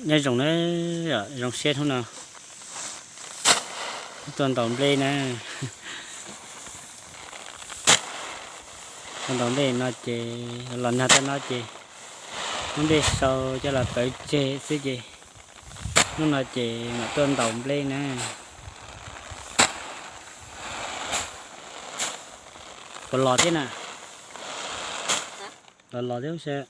Nyob zoo na, zoo siab hnub no tuaj ntaus nplej na. Tuaj ntaus nplej no ces los nag tag no ces muab nplej sau coj los pawv tseg xwb ces hnub no ces mam tuaj ntaus nplej na. Puas los thiab na? Los los thiab sav.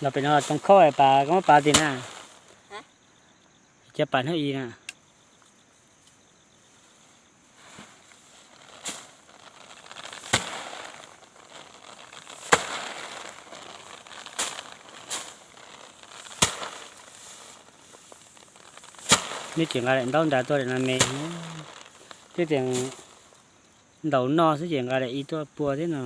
Los pem no too khauj pas koj muab pas tis na. Cov pas hnub i na. Neb tseem nqa daim ntaub nrad tuaj daim no me, twb tias ntaus noj xwb ces nqa daim i tuaj pua thiab no.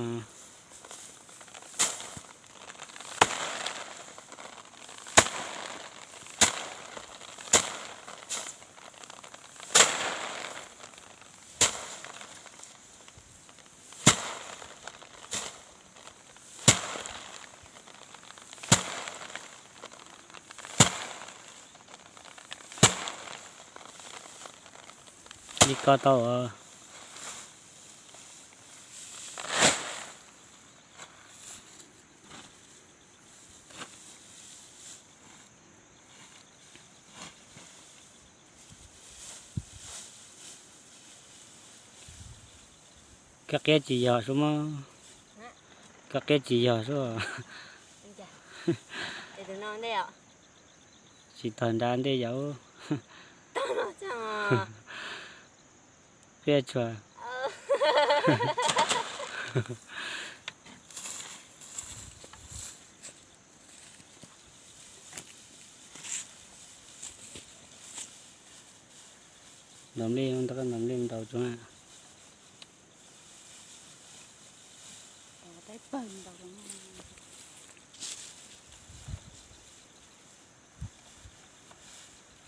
Li ko tau. Koj qiab tsis yog sub mog. Koj qiab tsis yog sub. Tsis tag nrad ntej yom. Qiab tshua. Ntaus nplej, ntaus nplej ntaus tso.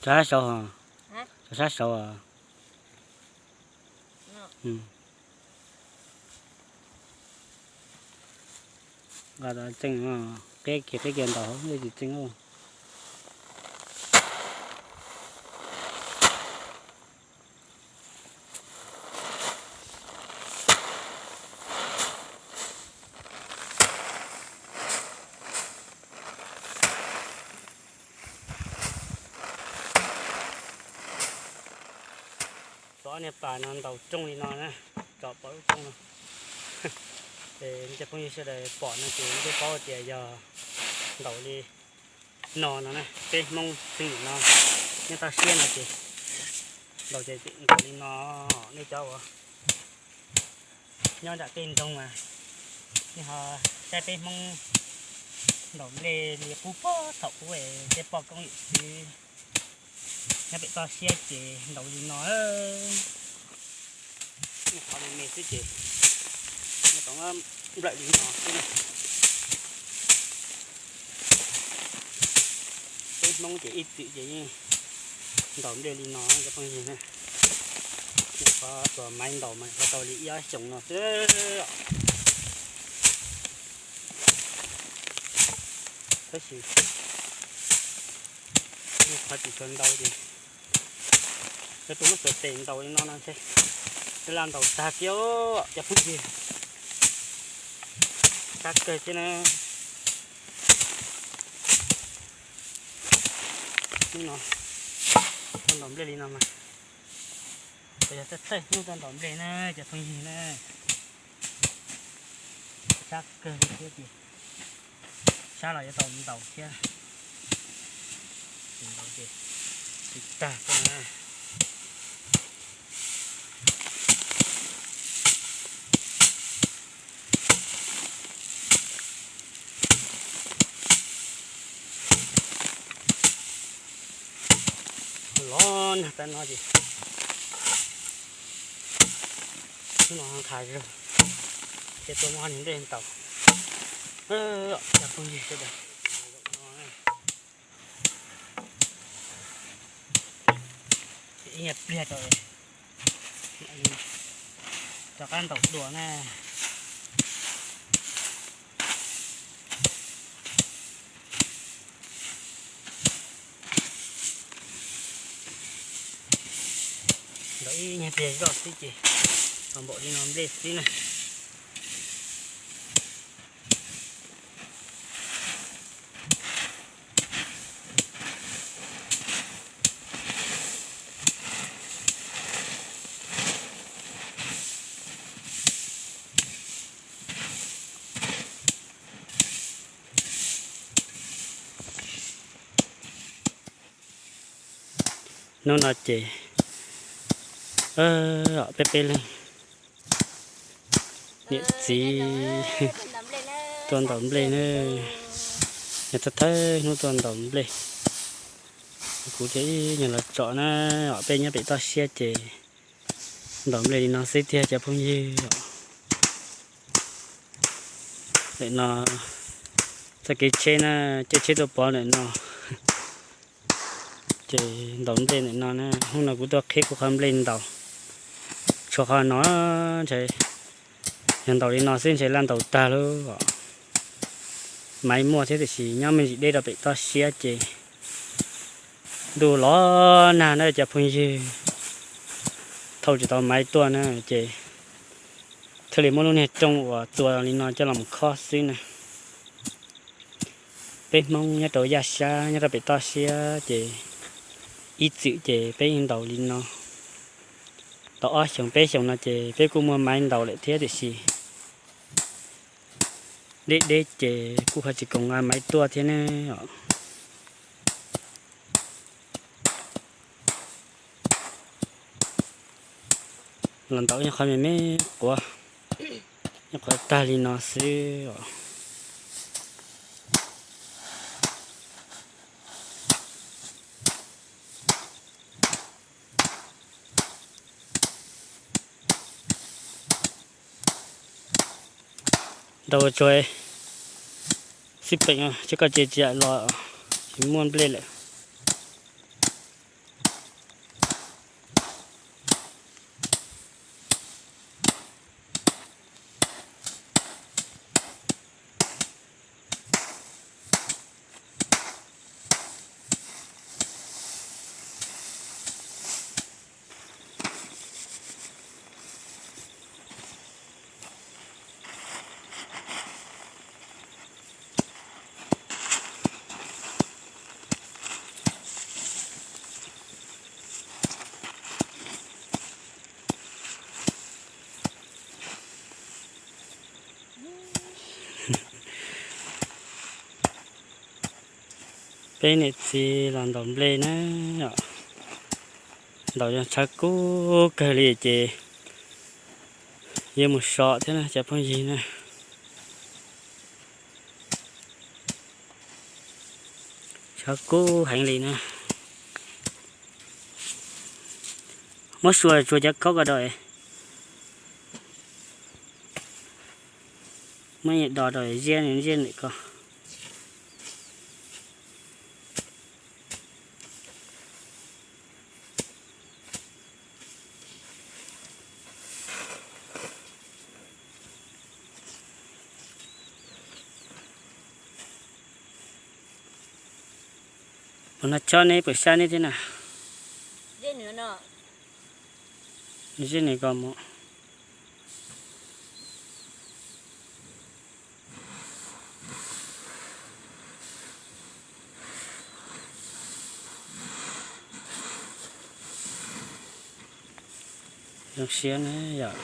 Tso sab saud os. Tso sab saud os. Nqa tau tseej, qeb kiag qeb kiag ntaus tsis tseej. Tso niag pas no ntaus rooj li no na, tso pom lub rooj no. Ces nej cov phooj ywg sawv daws pom no ces nej twb paub tias yog ntaus li no no na, peb Hmoob xeem no nyob toj siab no ces ntaus ces ntaus li no, nej cov uas nyob nram tej nroog mas nej ho saib peb Hmoob ntaus nplej li qub pog thaum ub es tej poj koob yawm txiv nyob pem toj siab ces ntaus li no. Qhov me me xwb ces nws tau nplawm li no xwb na. Peb Hmoob ces ib txwm ces yeej ntaus nplej li no cov phooj ywg na. Qhov tus maiv ntaus mas qhov tau li ib ob xyoos no xwb. Tab sis qhov tsis tshua ntau ces cov tus muab xuas tes ntaus li no no ntshe laj ntaus tag kiag cov phooj ywg. Sab kawg thiab na. Hnub no tuaj ntaus nplej li no mas, yog thawj thawj hnub tuaj ntaus nplej na cov phooj ywg na. Sab kawg li thiab ces sab los yuav tau ntaus thiab. Tsis ntaus ces tsis tag thiab na. Los nag tag no ces Hnub no nkhav zog, ces tuaj muab niag nplej ntaus. Cov phooj ywg sawv daws, ib nyuag pliag rau, rov qab ntaus dua na. Ntaus ib nyuag pliag zoj xwb ces tau npaum li no nplej xwb na. Hnub no ces peb peb leeg, niam txiv tuaj ntaus nplej na. Yog thawj thawj hnub tuaj ntaus nplej, kuv thiaj ib nyuag los tsom na. Peb nyob pem toj siab ces ntaus nplej li no xwb tiag cov phooj ywg. Nim no txoj kev tsheb na, caij tsheb tuaj pov ntawm no, ces ntaus nplej ntawm no na. Hnub no kuv tuaj qhib kuv qhov nplej ntaus, tshuav qhov no ntshe, yog ntaus li no xwb ntshe laj ntaus tag lawm. Maiv muaj thiab tiam sis nyob me ntsis deb rau pem toj siab ces ntuj los nag na cov phooj ywg, thauj tsis tau maiv tuaj na ces thiaj li muab lub niag rooj uas txua li no coj los mus khob xwb na. Peb Hmoob nyob rau yaj sab nyob rau pem toj siab ces ib txwm ces peb yeej ntaus li no. Tau ob xyoos peb xyoos no ces peb kuj muaj maiv ntaus lawm thiab tiam sis deb deb ces kuj ho tsis koom nqa maiv tuaj thiab ne os. Los ntaus ib qho me me quav, ib qho tag li no xwb os. Ntaus tsuag xib peem, tsis koj ces tsis los, tsis muaj nplej lawm. Peb niam txiv los ntaus nplej na, ntaus yog tshav kub kawg li ces yuav mus so thiab na cov phooj ywg na. Tshav kub heev li na. Muab sua tsuag cov khaub ko rau, muab do rau ziab ziab ntawm ko. Puas noj chob neb puas sab neb thiab na? Zeb nws ko mus. Zoo siab na yom.